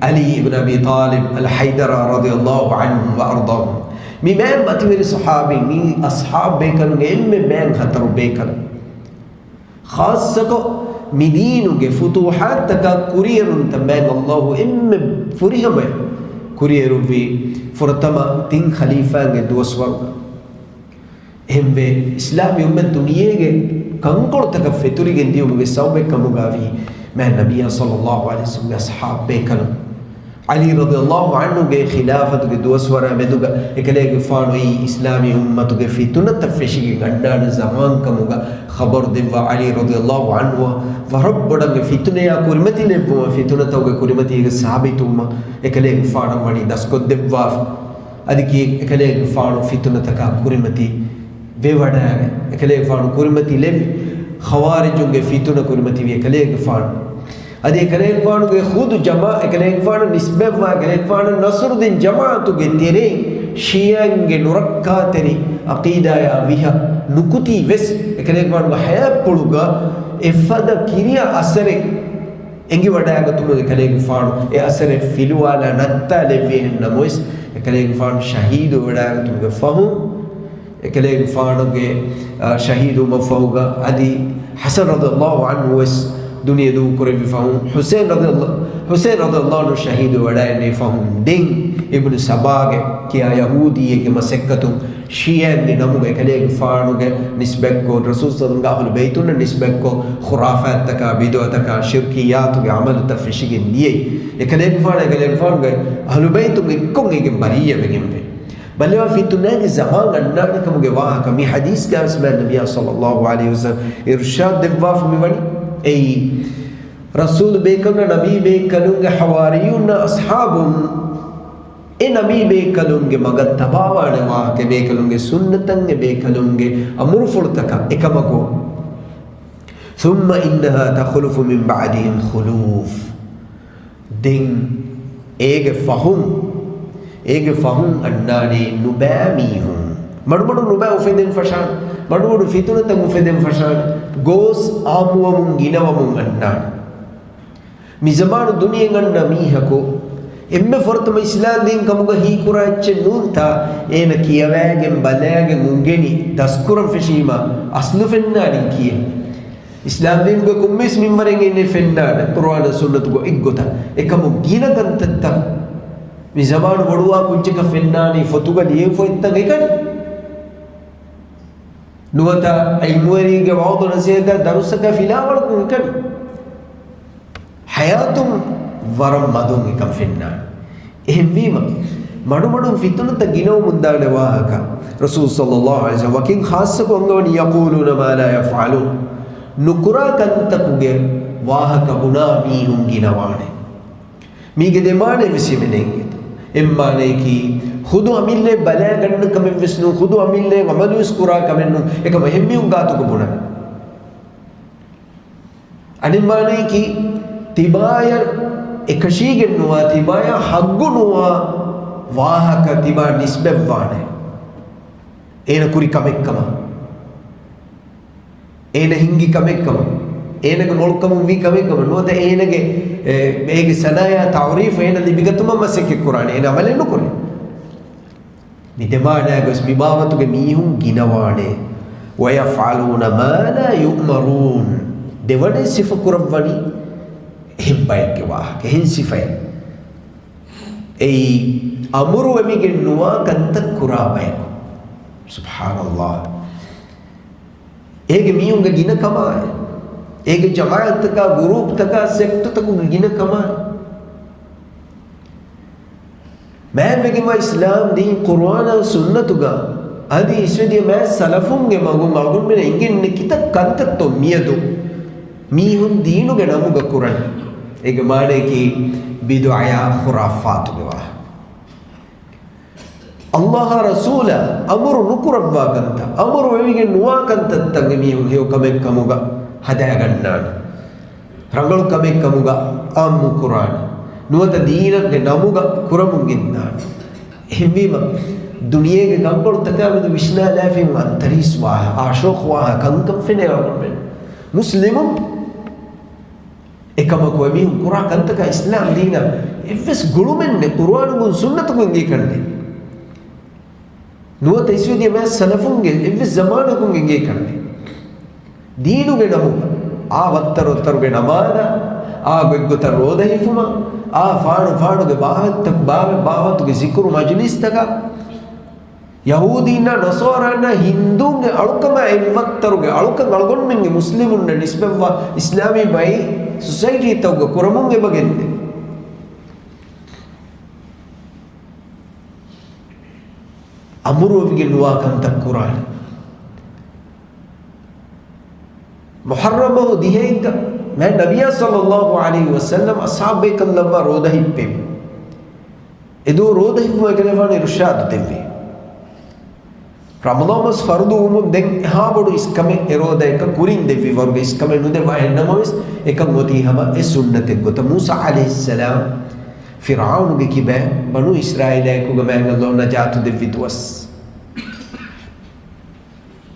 ޢަލީ އިބްނު އަބީ ޠާލިބް އަލް ޙައިދަރާ ރަޟިޔަﷲ ޢަންހުމް ވައަރްޟާހުމް. މި މާތް މަތިވެރި ޞަޙާބީން، މި އަޞްޙާބު ބޭކަލުންގެ އެންމެ މާތް ހަތަރު ބޭކަލުން. ޚާއްޞަކޮށް، މި ދީނުގެ ފުތޫޙާތްތަކާ ކުރިއެރުންތައް މާތް ﷲ އެންމެ ފުރިހަމަޔަށް ކުރިއެރުއްވީ ފުރަތަމަ ތިން ޚަލީފާންގެ ދުވަސްވަރުގަ. އެހެންވެ، އިސްލާމީ އުއްމަތް ދުނިޔޭގެ ކަންކޮޅުތަކަށް ފެތުރިގެން ދިޔުމުގެ ސަބަބެއްކަމުގަވީ މާތް ނަބިއްޔާ ޞައްލަﷲ ޢަލައިހި ވަސައްލަމްގެ އަޞްޙާބު ބޭކަލުން. ޢަލީ ރަޟިޔަﷲ ޢަންހުގެ ޚިލާފަތުގެ ދުވަސްވަރާ މެދުގަ އެކަލޭގެފާނު އެއީ އިސްލާމީ އުއްމަތުގެ ފިތުނަތައް ފެށިގެން އަންނާނެ ޒަމާން ކަމުގަ ޚަބަރު ދެއްވާ ޢަލީ ރަޟިޔަﷲ ޢަންހުއަށް ވަރަށް ބޮޑަށް އެ ފިތުނަޔާ ކުރިމަތިލެއްވުމަށް، ފިތުނަތަކުގެ ކުރިމަތީގެ ސާބިތުވުމަށް އެކަލޭގެފާނަށް ވަނީ ދަސްކޮށްދެއްވާފަ. އަދި ކީ އެކަލޭގެފާނު ފިތުނަތަކާ ކުރިމަތި ވެވަޑައިގެން، އެކަލޭގެފާނު ކުރިމަތި ލެއްވި ޚަވާރިޖުންގެ ފިތުނަ ކުރިމަތިވި އެކަލޭގެފާނު. އަދި އެކަލޭގެފާނުގެ ޚުދު ޖަމާ، އެކަލޭގެފާނަށް ނިސްބަތްވާ، އެކަލޭގެފާނަށް ނަޞްރު ދިން ޖަމާޢަތުގެ ތެރެއިން ޝިޔަޢީންގެ ނުރައްކާތެރި ޢަޤީދާޔާ ވިހަ ނުކުތީ ވެސް އެކަލޭގެފާނުގެ ޙަޔާތްޕުޅުގަ އެފަދަ ކިރިޔާ އަސަރެއް އެނގިވަޑައިގަތުމުގެ އެކަލޭގެފާނު އެ އަސަރެއް ފިލުވާލާ ނައްތާލެއްވި. އެހެން ނަމަވެސް، އެކަލޭގެފާނު ޝަހީދުވެވަޑައިގަތުމުގެ ފަހުން، އެކަލޭގެފާނުގެ، އާ، ޝަހީދުވުމަށްފަހުގަ އަދި ޙަސަން ރަޟިޔަﷲ ޢަންހު ވެސް ދުނިޔެ ދޫކުރެއްވި ފަހުން، ޙުސައިން ރަޟިޔަﷲ، ޙުސައިން ރަޟިޔަﷲ ޢަންހު ޝަހީދުވެވަޑައިގެންނެވި ފަހުން ދެން އިބްނު ސަބާގެ ކިޔާ ޔަހޫދީއެއްގެ މަސައްކަތުން ޝިޔަޢީންގެ ނަމުގަ އެކަލޭގެފާނުގެ ނިސްބަތްކޮށް، ރަސޫލު ޞައްލަﷲ ޢަލައިހި ވަސައްލަމްގެ އަހުލު ބައިތުންނަށް ނިސްބަތްކޮށް، ޚުރާފާތްތަކާ، ބިދުޢަތަކާ، ޝިރްކިއްޔާތުގެ ޢަމަލުތައް ފެށިގެން ދިޔައީ. އެކަލޭގެފާނު، އެކަލޭގެފާނުގެ އަހުލު ބައިތުން އެއްކޮށް އޭގެން ބަރީއަވެގެންވޭ. ބަލަވާ، ފިތުނައިގެ ޒަމާން އަންނާނެ ކަމުގެ ވާހަކަ މި ޙަދީޘްގައި ވެސް މާތް ނަބިއްޔާ ޞައްލަﷲ ޢަލައިހި ވަސައްލަމް އިރުޝާދު ދެއްވާފަ މި ވަނީ. އެއީ، ރަސޫލު ބޭކަލުންނާ ނަބީ ބޭކަލުންގެ ޙަވާރިޔޫންނާ އަޞްޙާބުން އެ ނަބީ ބޭކަލުންގެ މަގަށް ތަބާވާނެ ވާހަކަ، އެ ބޭކަލުންގެ ސުންނަތަށް، އެ ބޭކަލުންގެ އަމުރުފުޅުތަކަށް އެކަމަކު، ثُمَّ إِنَّهَا تَخْلُفُ مِنْ بَعْدِهِمْ خُلُوفٌ. ދެން އޭގެ ފަހުން، އޭގެ ފަހުން އަންނާނީ ނުބައި މީހުން. މަޑުމަޑުން ނުބައި އުފެދެން ފަށާނެ. މަޑުމަޑުން ފިތުނަތައް އުފެދެން ފަށާނެ. ގޯސް އާއްމުވަމުން ގިނަވަމުން އަންނާނެ. މި ޒަމާނު ދުނިޔެ އަންނަ މީހަކު އެންމެ ފުރަތަމަ އިސްލާމް ދީން ކަމުގަ ހީކުރާ އެއްޗެއް ނޫންތާ، އޭނަ ކިޔަވައިގެން ބަލައިގެން އުނގެނި ދަސްކުރަން ފެށީމާ އަސްލު ފެންނާނީ ކިއެއް؟ އިސްލާމް ދީނުގެ ކޮންމެސް މިންވަރެއް އޭނަ ފެންނާނެ ޤުރުއާނާ ސުންނަތުގަ އެއްގޮތަށް. އެކަމު ގިނަ ކަންތައްތައް މި ޒަމާނު ބޮޑުވާ ކުއްޖަކަށް ފެންނާނީ ފޮތުގަ ލިޔެފަ އޮތްތަން އެކަނި. ނުވަތަ ޢިލްމުވެރީގެ ވަޢުޡު ނަޞޭޙަތާ ދަރުސަކާ ފިލާވަޅަކުން އެކަނި. ޙަޔާތުން ވަރަށް މަދުން އެކަން ފެންނާނެ. އެހެންވީމަ، މަޑުމަޑުން ފިތުނަތައް ގިނަވަމުން ދާނެ ވާހަކަ ރަސޫލު ޞައްލަﷲ ޢަލައިހި ވަސައްލަމް ވަކިން ޚާއްޞަކޮށް އަންގަވަނީ، يَقُولُونَ مَا لَا يَفْعَلُونَ. ނުކުރާ ކަންތަކުގެ ވާހަކަ ބުނާ މީހުން ގިނަވާނެ. މީގެ ދެ މާނައެއް ވެސް ހިމެނޭ އިނގޭތޯ. އެއް މާނަޔަކީ، ޚުދު އަމިއްލައަށް ބަލައިގަންނަ ކަމެއް ވެސް ނޫން، ޚުދު އަމިއްލައަށް ޢަމަލުވެސް ކުރާ ކަމެއް ނޫން، އެކަމަށް އެހެން މީހުން ގާތުގަ ބުނަން. އަނެއް މާނަޔަކީ، ތިބާޔަށް އެކަށީގެންނުވާ، ތިބާޔަށް ޙައްޤު ނުވާ ވާހަކަ ތިބާ ނިސްބަތްވާނެ. އޭނަ ކުރި ކަމެއްކަމަށް. އޭނަ ހިންގި ކަމެއްކަމަށް، އޭނަގެ މޮޅުކަމުން ވީ ކަމެއްކަމަށް ނުވަތަ އޭނަގެ، އެ، އޭގެ ސަނާޔާ ތަޢުރީފު އޭނަ ލިބިގަތުމަށް މަސައްކަތްކުރާނެ، އޭނަ ޢަމަލެއް ނުކުރޭ. މި ދެ މާނައިގަވެސް މި ބާވަތުގެ މީހުން ގިނަވާނެ. وَيَفْعَلُونَ مَا لَا يُؤْمَرُونَ. ދެވަނަ ސިފަ ކުރައްވަނީ އެހެން ބައެއްގެ ވާހަކަ، އެހެން ސިފައެއް. އެއީ، އަމުރުވެވިގެން ނުވާ ކަންތައް ކުރާ ބަޔަކު. ސުބްޙާނަﷲ. އޭގެ މީހުންގެ ގިނަ ކަމާއި، އޭގެ ޖަމާޢަތްތަކާ، ގުރޫޕްތަކާ، ސެކްޓްތަކުގެ ގިނަ ކަމާއި. މާތްވެގެންވާ އިސްލާމް ދީން ޤުރުއާނާ ސުންނަތުގަ އަދި އިސްވެދިޔަ މާތް ސަލަފުންގެ މަގުން އަޅުގަނޑުމެން އެނގެންނެ ކިތައް ކަންތައްތޯ މިއަދު މީހުން ދީނުގެ ނަމުގަ ކުރަން. އޭގެ މާނަޔަކީ ބިދުޢަޔާ ޚުރާފާތުގެ ވާހަކަ. ﷲ އާ ރަސޫލާ އަމުރު ނުކުރައްވާ ކަންތައް، އަމުރު ވެވިގެން ނުވާ ކަންތައްތައް މީހުން ހެޔޮ ކަމެއް ކަމުގަ ހަދާގަންނާނެ. ރަނގަޅު ކަމެއް ކަމުގަ އާއްމު ކުރާނެ. ނުވަތަ ދީނެއްގެ ނަމުގަ ކުރަމުން ގެންދާނެ. އެހެންވީމަ، ދުނިޔޭގެ ގަންގޮޅުތަކާ މެދު ވިސްނާލާފައި އަންތަރީސް ވާހަ، އާޝޯކް ވާހަ، ކަންކަން ފެނޭ އަޅުގަނޑުމެން. މުސްލިމުން އެކަމަކު އެމީހުން ކުރާ ކަންތަކާ އިސްލާމް ދީނަށް އެއްވެސް ގުޅުމެއް ނެތް، ޤުރުއާނުގެ ސުންނަތުގެ އެނގޭ ކަންނެއް. ނުވަތަ އިސްވެދިޔަ މާތް ސަލަފުންގެ އެއްވެސް ޒަމާނަކުން އެނގޭ ކަންނެއް. ދީނުގެ ނަމުގަ އާ ވައްތަރު ވައްތަރުގެ ނަމާދަށް، އާ ގޮތްގޮތަށް ރޯދަ ހިފުމަށް، އާ ފާޑު ފާޑުގެ ބާވަތްތައް، ބާވަތް ބާވަތުގެ ޒިކުރު މަޖުލިސްތަކަށް، ޔަހޫދީންނާ ނަޞާރާންނާ ހިންދޫންގެ އަޅުކަމާ އެއްވައްތަރުގެ އަޅުކަން އަޅުގަނޑުމެންގެ މުސްލިމުންނަށް ނިސްބަތްވާ އިސްލާމީ ބައި ސޮސައިޓީތަކުގަ ކުރަމުން އެބަ ގެންދޭ. އަމުރުވެވިގެން ނުވާ ކަންތައް ކުރާނެ. މުޙައްރަމް މަހު ދިހައެއްގަ މާތް ނަބިއްޔާ ޞައްލައްލާހު ޢަލައިހި ވަސައްލަމް އަޞްޙާބުބޭކަލުންނަށް ވާ ރޯދަ ހިއްޕެވި. އެދުވަހު ރޯދަ ހިއްޕުމަށް އެކަލޭގެފާނު އިރުޝާދު ދެއްވި. ރަމަޟާން މަސް ފަރުޟު ވުމުން ދެން އެހާ ބޮޑު އިސްކަމެއް އެ ރޯދައަކަށް ކުރިން ދެއްވި ވަރުގެ އިސްކަމެއް ނުދެއްވާ. އެހެންނަމަވެސް، އެކަން އޮތީ ހަމަ އެ ސުންނަތެއް ގޮތަށް. މޫސާ ޢަލައިހިއްސަލާމް ފިރްޢައުނުގެ ކިބައިން ބަނޫ އިސްރާއީލާއެކުގަ މާތް ﷲ ނަޖާތު ދެއްވި ދުވަސް.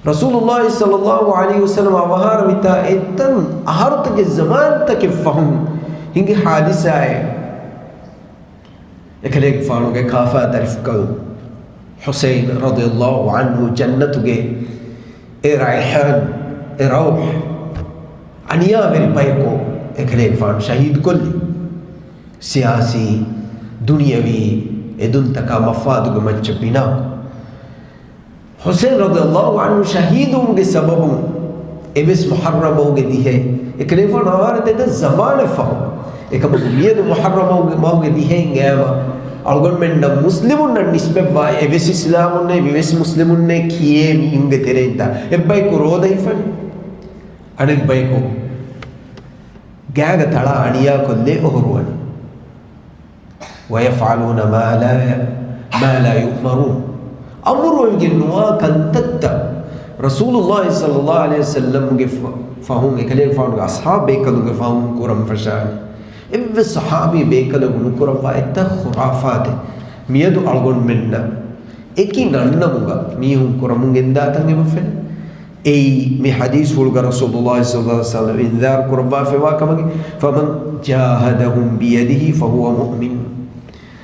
ރަސޫލުﷲ ޞައްލައްލާހު ޢަލައިހި ވަސައްލަމް އަވަހާރަވިތާ އެތަން އަހަރުތަކެއް ޒަމާންތަކެއް ފަހުން ހިނގި ޙާދިސާއެއް. އެކަލޭގެފާނުގެ ކާފާ ދަރިފުކަލު ޙުސައިން ރަޟިޔަﷲ ޢަންހު ޖަންނަތުގެ އެ ރައިޙާން، އެ ރައުޙް އަނިޔާވެރި ބަޔަކު އެކަލޭގެފާނު ޝަހީދުކޮށްލި. ސިޔާސީ، ދުނިޔަވީ އެދުންތަކާ މަފާދުގެ މައްޗަށް ބިނާ ޙުސައިން ރަޟިޔަﷲ ޢަންހު ޝަހީދުވުމުގެ ސަބަބުން އެވެސް މުޙައްރަމް މަހުގެ ދިހައެއް އެކަލޭގެފާނު އަވަހާރަވި ދެން ޒަމާނެއް ފަހު. އެކަމަކު މިއަދު މުޙައްރަމް މަހުގެ، މަހުގެ ދިހައެއް އައިމަ އަޅުގަނޑުމެންނަށް މުސްލިމުންނަށް ނިސްބަތްވާ އެވެސް އިސްލާމުންނޭ، މިވެސް މުސްލިމުންނޭ ކިޔޭ މީހުންގެ ތެރެއިން ތާ އެއްބަޔަކު ރޯދަ ހިފަނީ. އަނެއްބަޔަކު ގާގަ ތަޅާ އަނިޔާކޮށްލޭ އޮހޮރުވަނީ. وَيَفْعَلُونَ مَا لَا، مَا لَا يُؤْمَرُونَ. އަމުރުވެގެން ނުވާ ކަންތައްތައް ރަސޫލުﷲ ޞައްލައްލާހު ޢަލައިހި ވަސައްލަމްގެ ފަ-، ފަހުން އެކަލޭގެފާނުގެ އަޞްޙާބު ބޭކަލުންގެ ފަހުން ކުރަން ފަށާނެ. އެއްވެސް ޞަޙާބީ ބޭކަލަކު ނުކުރައްވާ އެތައް ޚުރާފާތެއް މިއަދު އަޅުގަނޑުމެންނަށް އެކި ނަންނަމުގަ މީހުން ކުރަމުން ގެންދާތަން އެބަ ފެނޭ. އެއީ މި ޙަދީޘްފުޅުގަ ރަސޫލުﷲ ޞައްލައްލާހު ޢަލައިހި ވަސައްލަމް އިންޒާރު ކުރައްވާފައިވާ ކަމަކީ، فَمَنْ جَاهَدَهُمْ بِيَدِهِ فَهُوَ مُؤْمِنٌ.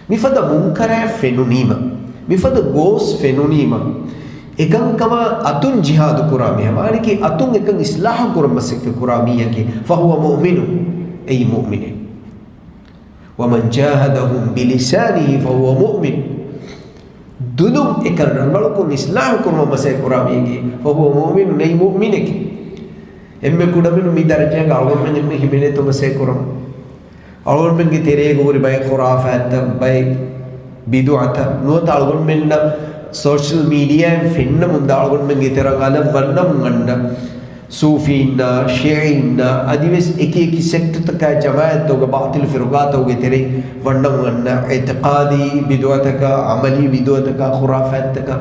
މިފަދަ މުންކަރާތް ފެނުނީމަ، މިފަދަ ގޯސް ފެނުނީމަ، އެކަންކަމާ އަތުން ޖިހާދު ކުރާ މީހާ، މާނައަކީ އަތުން އެކަން އިޞްލާޙު ކުރަން މަސައްކަތް ކުރާ މީހަކީ، فَهُوَ مُؤْمِنٌ، އެއީ މުއުމިނެއް. وَمَنْ جَاهَدَهُمْ بِلِسَانِهِ فَهُوَ مُؤْمِنٌ. ދުލުން އެކަން ރަނގަޅުކޮށް އިޞްލާޙު ކުރުމަށް މަސައްކަތް ކުރާ މީހެއް، فَهُوَ مُؤْمِنٌ، އެއީ މުއުމިނެކޭ. އެންމެ ކުޑަމިނުން މި ދަރަޖައިގަ އަޅުގަނޑުމެން އެންމެ ހިމެނޭތޯ މަސައްކަތް ކުރަން. އަޅުގަނޑުމެންގެ ތެރޭގަ ހުރި ބައެއް ޚުރާފާތްތައް، ބައެއް ބިދުޢަތައް ނުވަތަ އަޅުގަނޑުމެންނަށް ސޯޝަލް މީޑިއާއިން ފެންނަމުންދާ އަޅުގަނޑުމެންގެ ތެރަށް އަލަށް ވަންނަމުން އަންނަ ސޫފީންނާ، ޝިޢީންނާ، އަދިވެސް އެކި އެކި ސެކްޓަތަކާ، ޖަމާޢަތްތަކުގެ ބާޠިލު ފިރުޤާތަކުގެ ތެރެއިން ވަންނަމުން އަންނަ އިޢްތިޤާދީ ބިދުޢަތަކާ، ޢަމަލީ ބިދުޢަތަކާ، ޚުރާފާތްތަކާ،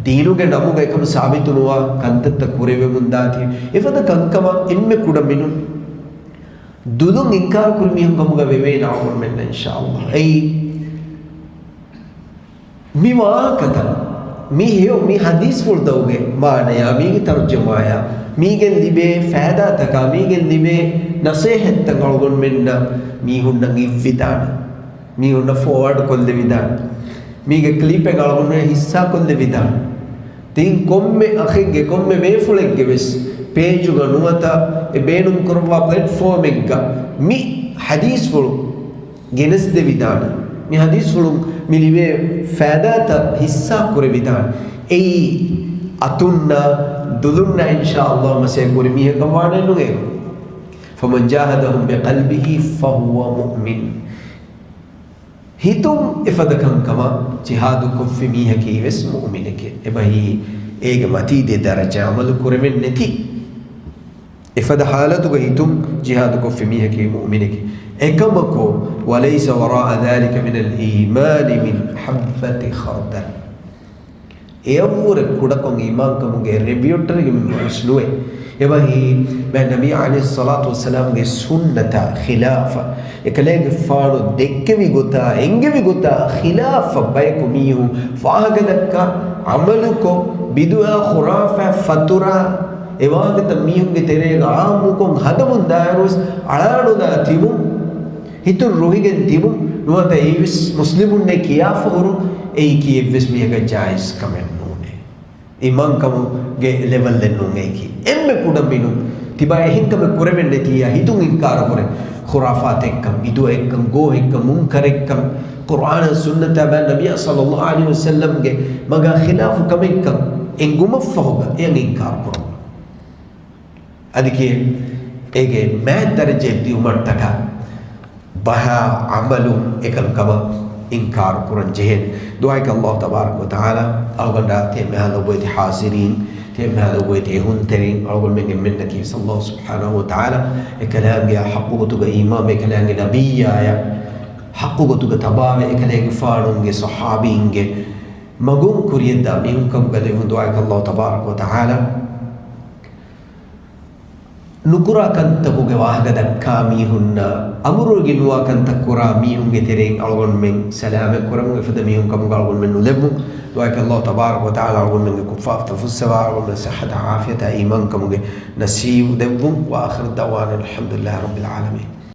ދީނުގެ ނަމުގަ އެކަމު ސާބިތުނުވާ ކަންތައްތައް ކުރެވެމުންދާތީ، އެފަދަ ކަންކަމަށް އެންމެ ކުޑަމިނުން ދުލުން އިންކާރު ކުރި މީހުން ކަމުގަ ވެވޭނެ އަޅުގަނޑުމެންނަށް އިންޝާﷲ. އެއީ މި ވާހަކަތައް މި ހެޔޮ މި ޙަދީޘްފުޅުތަކުގެ މާނަޔާ، މީގެ ތަރުޖަމާޔާ، މީގެން ލިބޭ ފައިދާތަކާ، މީގެން ލިބޭ ނަޞޭޙަތްތައް އަޅުގަނޑުމެންނަށް މީހުންނަށް އިއްވިދާނެ. މީހުންނަށް ފޯވާޑް ކޮށްލެވިދާނެ. މީގެ ކްލިޕެއް އަޅުގަނޑުމެން ހިއްސާ ކޮށްލެވިދާނެ. ތިން ކޮންމެ އަޚެއްގެ، ކޮންމެ ބޭފުޅެއްގެ ވެސް ޕޭޖުގަ ނުވަތަ އެ ބޭނުން ކުރައްވާ ޕްލެޓްފޯމެއްގަ މި ޙަދީޘްފުޅު ގެނެސްދެވިދާނެ. މި ޙަދީޘްފުޅުން މި ލިބޭ ފައިދާތައް ހިއްސާ ކުރެވިދާނެ. އެއީ އަތުންނާ ދުލުންނާ އިންޝާﷲ މަސައްކަތް ކުރި މީހަކަށް ވާނެ ނުއޭ. فَمَنْ جَاهَدَهُمْ بِقَلْبِهِ فَهُوَ مُؤْمِنٌ. ހިތުން އެފަދަ ކަންކަމަށް ޖިހާދު ކޮށްފި މީހަކީ ވެސް މުއުމިނެކޭ. އެބަހީ އޭގެ މަތީ ދެ ދަރަޖަ ޢަމަލު ކުރެވެން ނެތި. އެފަދަ ޙާލަތުގަ ހިތުން ޖިހާދު ކޮށްފި މީހަކީ މުއުމިނެކޭ. އެކަމަކު، وَلَيْسَ وَرَاءَ ذَلِكَ مِنَ الْإِيمَانِ مِنْ حَبَّةِ خَرْدَلٍ. އެއަށްވުރެ ކުޑަކޮށް އީމާންކަމުގެ ރެބިޔޮއްޓަރެއްގެ މިންވަރުވެސް ނުވޭ. އެބަހީ، މާތް ނަބީ ޢަލައިހިއްޞަލާތު ވައްސަލާމްގެ ސުންނަތާ ޚިލާފަށް، އެކަލޭގެފާނު ދެއްކެވި ގޮތާ، އެންގެވި ގޮތާ ޚިލާފަށް ބަޔަކު މީހުން ފާހަގަދައްކާ، ޢަމަލުކޮށް، ބިދުޢާ، ޚުރާފާތް، ފަތުރާ، އެވާހަކަތައް މީހުންގެ ތެރޭގަ ޢާއްމުކޮށް ހަދަމުން ދާއިރުވެސް އަޅާނުލާ ތިބުން، ހިތުން ރުހިގެން ތިބުން، ނުވަތަ އެއީވެސް މުސްލިމުންނޭ ކިޔާފަ ހުރުން، އެއީކީ އެއްވެސް މީހަކަށް ޖާއިޒް ކަމެއް ނޫނޭ. އީމާންކަމުގެ ލެވަލްއެއް ނޫނޭ އެއީކީ. އެންމެ ކުޑަ މިނުން ތިބާ އެހެން ކަމެއް ކުރެވެން ނެތިއްޔާ ހިތުން އިންކާރު ކުރޭ. ޚުރާފާތެއްކަން، ބިދުޢައެއްކަން، ގޯހެއްކަން، މުންކަރެއްކަން، ޤުރްއާނާ ސުންނަތާ ބާ ނަބިއްޔާ ޞައްލައްލާހު ޢަލައިހި ވަސައްލަމްގެ މަގާ ޚިލާފު ކަމެއްކަން އެނގުމަށްފަހުގަ އެޔަށް އިންކާރު ކުރުން. އަދި ކިޔޭ އޭގެ މާތް ދަރަޖައެއް ދިއުމަށްޓަކާ ބަހާ ޢަމަލުން އެކަންކަމަށް އިންކާރު ކުރަން ޖެހޭނެ. ދުޢާއަކީ ﷲ ތަބާރަކަ ވަތަޢާލާ އަޅުގަނޑާ ތިޔަ މިހާ ލޮބުވެތި ޙާޟިރީން، ތިޔަ މިހާ ލޮބުވެތި އެހުންތެރިން، އަޅުގަނޑުމެން އެންމެންނަކީ ﷲ ސުބްޙާނަހޫ ވަތަޢާލާ އެކަލާނގެ ޙައްޤު ގޮތުގަ އީމާން، އެކަލާނގެ ނަބިއްޔާޔަށް ޙައްޤު ގޮތުގަ ތަބާވެ، އެކަލޭގެފާނުންގެ ޞަޙާބީންގެ މަގުން ކުރިޔަށްދާ މީހުން ކަމުގަ ލެއްވުން. ދުޢާއަކީ ﷲ ތަބާރަކަ ވަތަޢާލާ ނުކުރާ ކަންތަކުގެ ވާހަކަ ދައްކާ މީހުންނަށް، އަމުރުވެގެން ނުވާ ކަންތައް ކުރާ މީހުންގެ ތެރެއިން އަޅުގަނޑުމެން ސަލާމަތް ކުރަމުން، އެފަދަ މީހުން ކަމުގަ އަޅުގަނޑުމެން ނުލެއްވުން. ދުޢާއަކީ ﷲ ތަބާރަކަ ވަތަޢާލާ އަޅުގަނޑުމެންގެ ކުށްފާފަތައް ފުއްސަވާ، އަޅުގަނޑުމެން ޞިއްޙަތާ ޢާފިޔަތާ އީމާންކަމުގެ ނަސީބު ދެއްވުން. وآخر دعوانا أن الحمد لله رب العالمين.